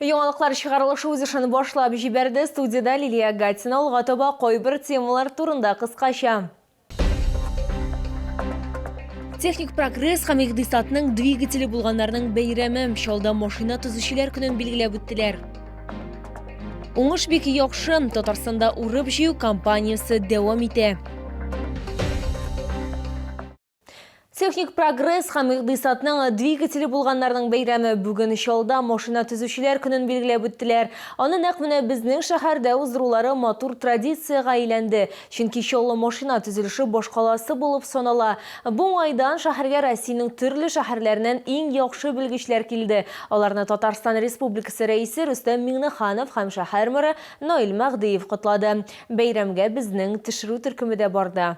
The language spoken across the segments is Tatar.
Яңалыклар чыгарылышы үз эшен башлап җибәрде. Студиядә Лилия Гатина алга таба кайбер темалар турында кыскача. Техник прогресс һәм икътисадның двигателе булганнарның бәйрәме Чалда машина төзүчеләр көнен билгеләп үттеләр. Уңыш бик яхшы. Татарстанда урып-җыю кампаниясе дәвам итә. Техник прогресс һәм икътисадның двигателе булганнарның бәйрәме бүген Чалда машина төзүчеләр көнен билгеләп үттеләр. Аны нәкъ менә безнең шәһәрдә уздырулары матур традициягә әйләнде. Чөнки Чаллы машина төзелеше башкаласы булып санала. Бу уңайдан шәһәргә Россиянең төрле шәһәрләреннән иң яхшы белгечләр килде. Аларны Татарстан Республикасы Рәисе Рөстәм Миңнеханов һәм шәһәр мэры Наил Мәһдиев котлады. Бәйрәмгә безнең төшерү төркеме дә барды.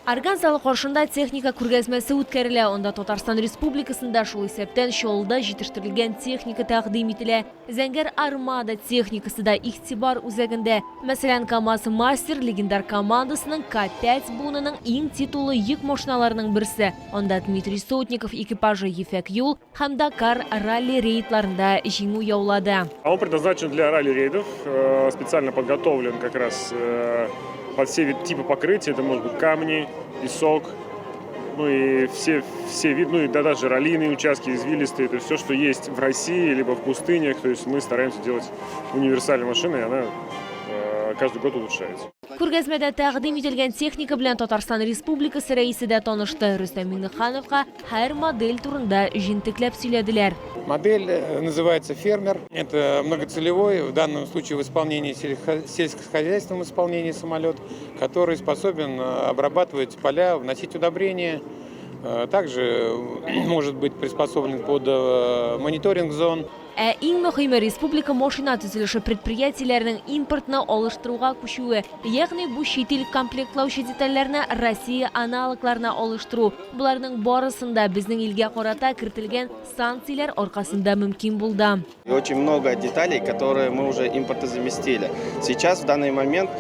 Орган залы каршында техника күргәзмәсе үткәрелә. Анда Татарстан Республикасында, шул исәптән Чаллыда җитештерелгән техника тәкъдим ителә. Зәңгәр Армада техникасы да игътибар үзәгендә. Мәсәлән, КАМАЗ-Мастер легендар командасының К-5 буынының иң титуллы йөк машиналарының берсе. Анда Дмитрий Сотников экипажы Ефәк юл һәм Дакар ралли-рейдларында җиңү яулады. Он предназначен для ралли-рейдов, э, специально подготовлен как раз э, под все типы покрытия. Это может быть камни, песок, ну и все, все виды, ну и да, даже раллийные участки, извилистые, то есть все, что есть в России, либо в пустынях, то есть мы стараемся делать универсальные машины, и она э, каждый год улучшается. Күргәзмәдә тәкъдим ителгән техника белән Татарстан Республикасы Рәисе дә танышты. Рөстәм Миңнехановка һәр модель турында җентекләп сөйләделәр. Модель э, называется «Фермер». Это многоцелевой, в данном случае в исполнении сельскохозяйственном исполнении самолет, который способен э, обрабатывать поля, вносить удобрения. Э, также может быть приспособлен под мониторинг зон. Ә иң мөһиме, республика машина төзелеше предприятиеләренең импортны алыштыруга күчүе, ягъни бу чит ил комплектлаучы детальләрне Россия аналогларына алыштыру. Боларның барысын да безнең илгә карата кертелгән санкцияләр аркасында мөмкин булды. И очень много деталей, которые мы уже импортозаместили. Сейчас, в данный момент,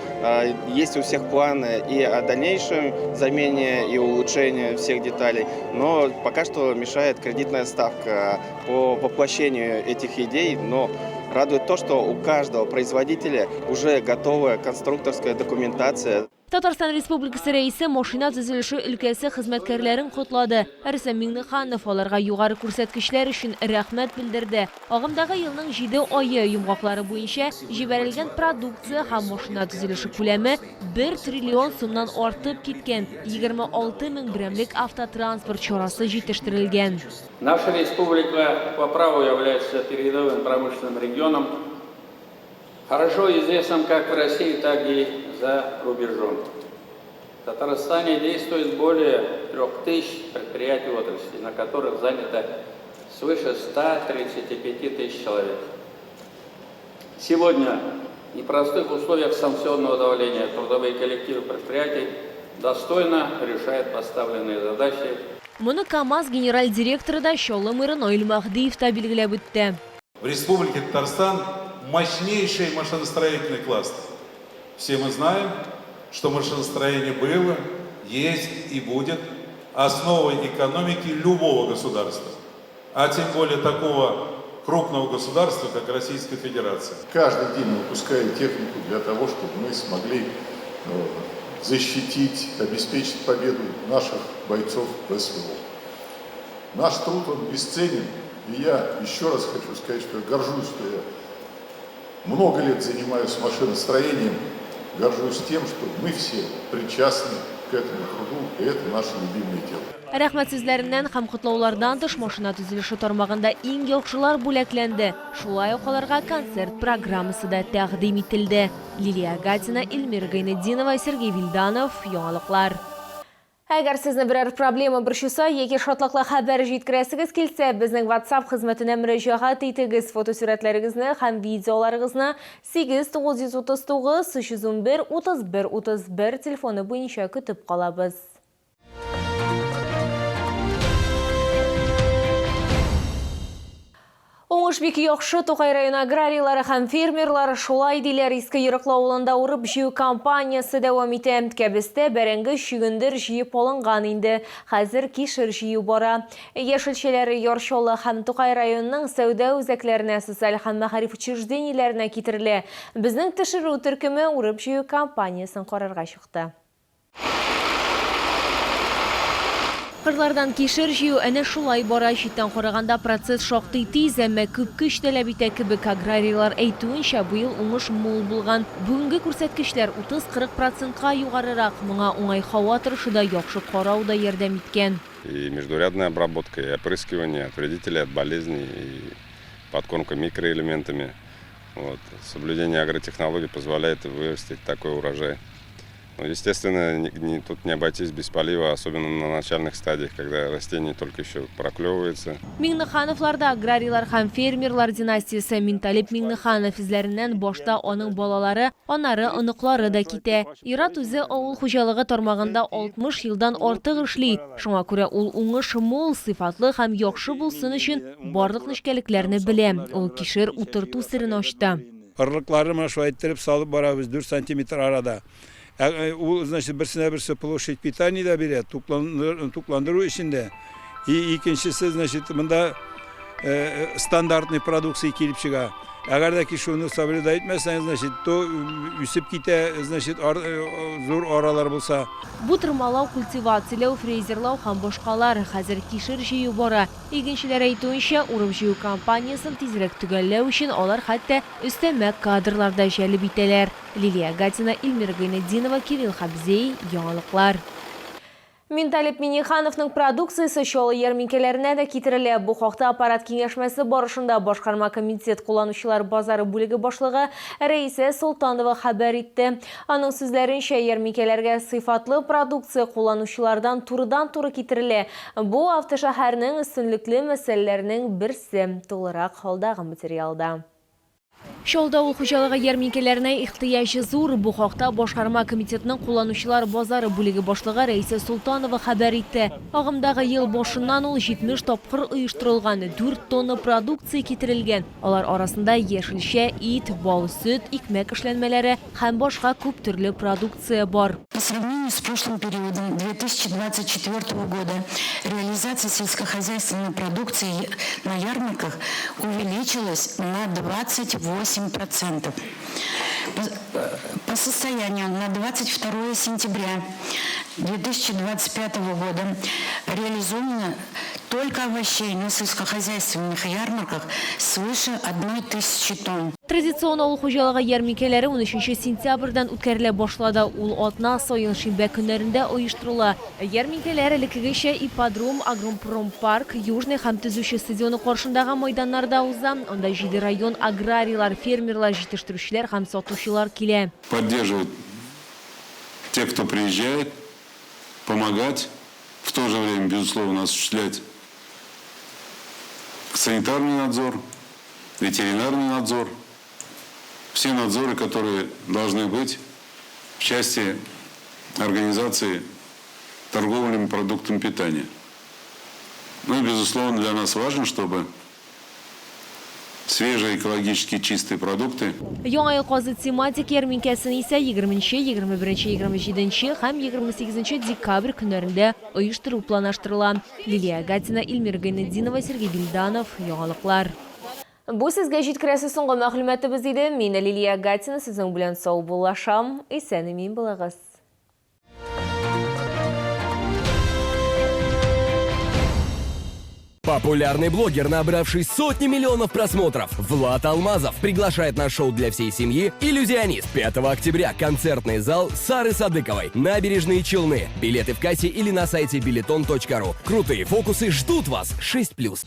есть у всех планы и о дальнейшем замене и улучшении всех деталей, но пока что мешает кредитная ставка по воплощению этих идей, но радует то, что у каждого производителя уже готовая конструкторская документация. Татарстан Республикасы Рәисе машина төзелеше өлкәсе хезмәткәрләрен котлады. Рөстәм Миңнеханов аларга югары күрсәткечләр өчен рәхмәт белдерде. Агымдагы елның җиде ае йомгаклары буенча җибәрелгән продукция һәм машина төзелеше күләме бер триллион сумнан артып киткән, 26 мең берәмлек автотранспорт чарасы җитештерелгән. Наша республика по праву является передовым промышленным регионом, хорошо известным как в России, так и за рубежом. В Татарстане действует более 3000 предприятий отрасли, на которых занято свыше 135 тысяч человек. Сегодня в непростых условиях санкционного давления трудовые коллективы предприятий достойно решают поставленные задачи. Моны КАМАЗ генераль директоры да, Чаллы мэры Наил Мәһдиев та билгеләп үтте. В Республике Татарстан мощнейший машиностроительный кластер. Все мы знаем, что машиностроение было, есть и будет основой экономики любого государства, а тем более такого крупного государства, как Российская Федерация. Каждый день мы выпускаем технику для того, чтобы мы смогли э, защитить, обеспечить победу наших бойцов в СВО. Наш труд, он бесценен. И я еще раз хочу сказать, что я горжусь, что я много лет занимаюсь машиностроением, горжусь тем, что мы все причастны к этому труду, и это наше любимое дело. Рәхмәт сүзләреннән һәм котлаулардан тыш машина төзелеше тармагында иң яхшылар бүләкләнде. Шулай ук аларга концерт программасы да тәкъдим ителде. Лилия Гатина, Эльмира Гайнетдинова, Сергей Вильданов, Яңалыклар. Әгәр сезне берәр проблема борчыса яки шатлыклы хәбәр җиткерәсегез килсә, безнең WhatsApp хезмәтенә мөрәҗәгать итегез. Фотосурәтләрегезне һәм видеоларыгызны 8 939 311 31 31 телефоны буенча көтеп калабыз. Уңыш бик яхшы, Тукай районы аграрийлары һәм фермерлары шулай диләр. Иске Ерыклы авылында урып-җыю кампаниясе дәвам итә. Кәбестә, бәрәңге, чөгендер җыеп алынган инде. Хәзер кишер җыю бара. Яшелчәләр Яр Чаллы һәм Тукай районының сәүдә үзәкләренә, социаль һәм мәгариф учреждениеләренә китерелә. Безнең төшерү төркеме урып-җыю кампаниясен карарга чыкты. Кырлардан кишер җыю әнә шулай бара. Читтән караганда процесс шактый тиз, әмма күп көч таләп итә кебек. Аграрийлар әйтүенчә, быел уңыш мул булган. Бүгенге күрсәткечләр 30-40 процентка югарырак. Моңа уңай һава торышы да, яхшы карау да ярдәм иткән. И междурядная обработка, и опрыскивание от вредителей, от болезней, и подкормка микроэлементами. Вот. Соблюдение агротехнологий позволяет вырастить такой урожай. Ну, естественно, не, не, тут не обойтись без полива, особенно на начальных стадиях, когда растение только еще проклевывается. Миңнехановларда аграрийлар һәм фермерлар династиясе. Минталип Миңнеханов эзләреннән башта аның балалары, аннары оныклары да китә. Ир-ат үзе авыл хуҗалыгы тармагында 60 елдан артык эшли. Шуңа күрә ул уңыш мул, сыйфатлы һәм яхшы булсын өчен барлык нечкәлекләрне белә. Ул кишер утырту серен ачты. Орлыкларны менә шулай иттереп салып барабыз, 4 сантиметр арада. Ә, ул, значит, берсенә берсе площадь питания дә бирә, тукландыру өчен дә. И икенчесе, значит, монда стандартный продукция килеп чыга. Әгәр дә ки шуны соблюдать итмәсәң, значит, то үсеп китә, значит, зур аралар булса. Бу тырмалау, культивацияләү, фрезерлау һәм башкалар. Хәзер кишер җыю бара. Игенчеләр әйтүенчә, урып-җыю кампаниясен тизрәк төгәлләү өчен алар хәтта өстәмә кадрлар да җәлеп итәләр. Лилия Гатина, Эльмира Гайнетдинова, Кирилл Хабзей, Яңалыклар. Минталип Миннехановның продукциясе Чаллы ярминкәләренә дә китерелә. Бу хакта аппарат киңәшмәсе барышында башкарма комитет кулланучылар базары бүлеге башлыгы Рәисә Солтанова хәбәр итте. Аның сүзләренчә, ярминкәләргә сыйфатлы продукция кулланучылардан турыдан-туры китерелә. Бу, автошәһәрнең өстенлекле мәсьәләләренең берсе. Тулырак алдагы материалда. Чаллыда авыл хуҗалыгы ярминкәләренә ихтыяҗ зур. Бу хакта Башкарма комитетның кулланучылар базары бүлеге башлыгы Рәисә Солтанова хәбәр итте. Агымдагы ел башыннан ул 70 тапкыр оештырылган, дүрт тонна продукция китерелгән. Алар арасында яшелчә, ит, бал, сөт, икмәк эшләнмәләре һәм башка күп төрле продукция бар. По сравнению с прошлым периодом 2024 года реализация сельскохозяйственной продукции на ярмарках увеличилась на 28 процентов. По состоянию на 22 сентября 2025 года реализовано только овощей на сельскохозяйственных ярмарках свыше 1000 тонн. Традицион авыл хуҗалыгы ярминкәләре унөченче сентябрьдән үткәрелә башлады. Ул атна саен шимбә көннәрендә оештырыла. Ярминкәләр элеккегечә Ипподром, Агропромпарк, Южный һәм Төзүче стадионы каршындагы майданнарда уза. Анда җиде район аграрийлар, фермерлар, җитештерүчеләр һәм сатучылар килә. Поддерживать тех, кто приезжает, помогать, в то же время, безусловно, осуществлять санитарный надзор, ветеринарный надзор, все надзоры, которые должны быть в части организации торговли продуктами питания. Ну и, безусловно, для нас важно, чтобы свежие экологически чистые продукты. Яңа ел казы тематик ярминкәсен исә 20, 21, 27 һәм 28 декабрь көннәрендә оештыру планлаштырыла. Лилия Гатина, Илмира Гайнетдинова, Сергей Вильданов, Яңалыклар. Бу сезгә җиткерәсе соңгы мәгълүматыбыз иде. Мин Лилия Гатина сезнең белән саубуллашам. Исән-имин булыгыз. Популярный блогер, набравший сотни миллионов просмотров, Влад Алмазов приглашает на шоу для всей семьи «Иллюзионист». 5 октября концертный зал Сары Садыковой, Набережные Челны. Билеты в кассе или на сайте билетон.ру. Крутые фокусы ждут вас. 6+.